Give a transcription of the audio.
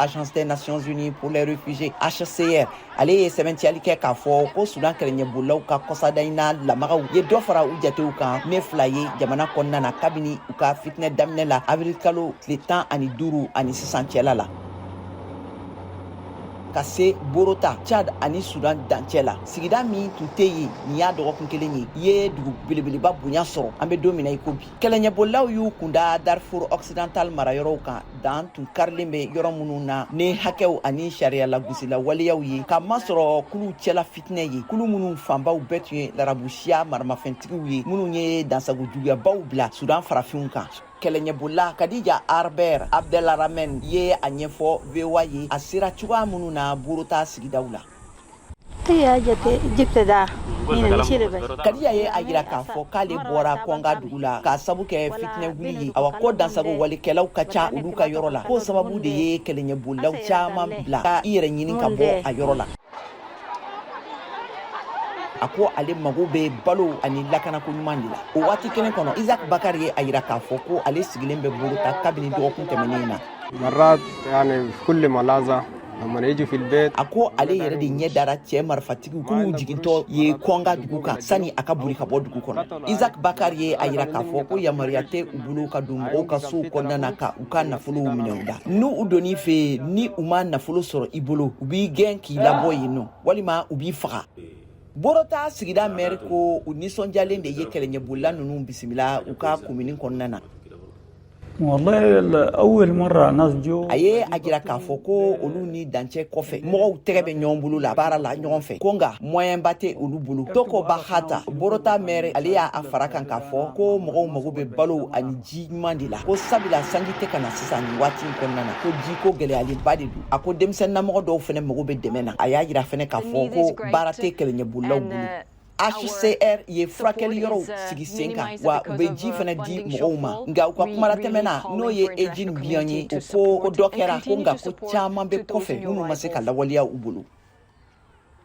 Agence des Nations Unies pour les réfugiés, HCR, ale ye sɛbɛntiyali kɛ k'a fɔ ko Sudan kɛlɛɲɛbolilaw ka kɔsada in na lamagaw ye dɔ fara u jatew kan ne fila ye jamana kɔnɔna na kabini u ka fitinɛ daminɛ la avril kalo tile 15 ani sisan cɛla la, ka se Borota, Chad ani Sudan dancɛ la. Sigida min tun tɛ yen nin y'a dɔgɔkun kelen ye, ye dugu belebeleba bonya sɔrɔ an bɛ don min na i ko bi. Kɛlɛɲɛbolilaw y'u kunda Darfur Occidental marayɔrɔw kan, dan tun karilen bɛ yɔrɔ minnu na ni hakɛw ani sariya lagosila waleyaw ye, k'a masɔrɔ kuluw cɛla fitinɛ ye, kulu minnu fanbaw bɛɛ tun ye larabusiya maramafɛntigiw ye, minnu ye dansago juguyabaw bila Sudan farafinw kan. Kɛlɛɲɛbolila Kadija Arber Abdelrahmen ye a ɲɛfɔ VOA ye a sera cogoya minnu na Borota sigidaw la. Kadija ye a yira k'a fɔ k'ale bɔra Kɔnga dugu la k'a sabu kɛ fitinɛ wuli ye. Awa, ko dansago walekɛlaw ka ca olu ka yɔrɔ la, k'o sababu de ye kɛlɛɲɛbolilaw caman bila ka i yɛrɛ ɲini ka bɔ a yɔrɔ la. A ko ale mago bɛ balo ani lakanako ɲuman de la. O waati kelen kɔnɔ, Isaac Bakari ye a yira k'a fɔ ko ale sigilen bɛ Borota kabini dɔgɔkun tɛmɛnen na. A ko ale yɛrɛ de ɲɛ dara cɛ marifatigiw kuluw jigintɔ ye Kɔnga dugu kan sani a ka boli ka bɔ dugu kɔnɔ. Isaac Bakari ye a yira k'a fɔ ko yamaruya tɛ u bolo ka don mɔgɔw ka sow kɔnɔna na ka u ka nafolow minɛ u la. N'u u donn'i fɛ yen, ni u ma nafolo sɔrɔ i bolo, u b'i gɛn k'i labɔ yen nɔ, walima u b'i faga. Borota sigida mɛri ko u nisɔndiyalen de ye kɛlɛɲɛbolila ninnu bisimila u ka komini kɔnɔna na. A ye a jira k'a fɔ ko olu ni dancɛ kɔfɛ mɔgɔw tɛgɛ bɛ ɲɔgɔn bolo la baara la ɲɔgɔn fɛ, ko nka moyenba tɛ olu bolo. Toko Bahata, Borota mɛri, ale y'a fara kan k'a fɔ ko mɔgɔw mago bɛ balo ani ji ɲuman de la, ko sabula sanji tɛ ka na sisan nin waati in kɔnɔna na, ko jiko gɛlɛyalenba de don. A ko denmisɛnninamɔgɔ dɔw fɛnɛ mago bɛ dɛmɛ na. A y'a jira fɛnɛ k'a fɔ ko baara tɛ kɛlɛɲɛbolilaw bolo. HCR ye furakɛli yɔrɔw sigi sen kan, wa u bɛ ji fɛnɛ di mɔgɔw ma. Nka u ka kumalatɛmɛna, n'o ye Ejin Biyan ye, o ko ko dɔ kɛra, ko nka ko caman bɛ kɔfɛ minnu ma se ka lawaleya u bolo.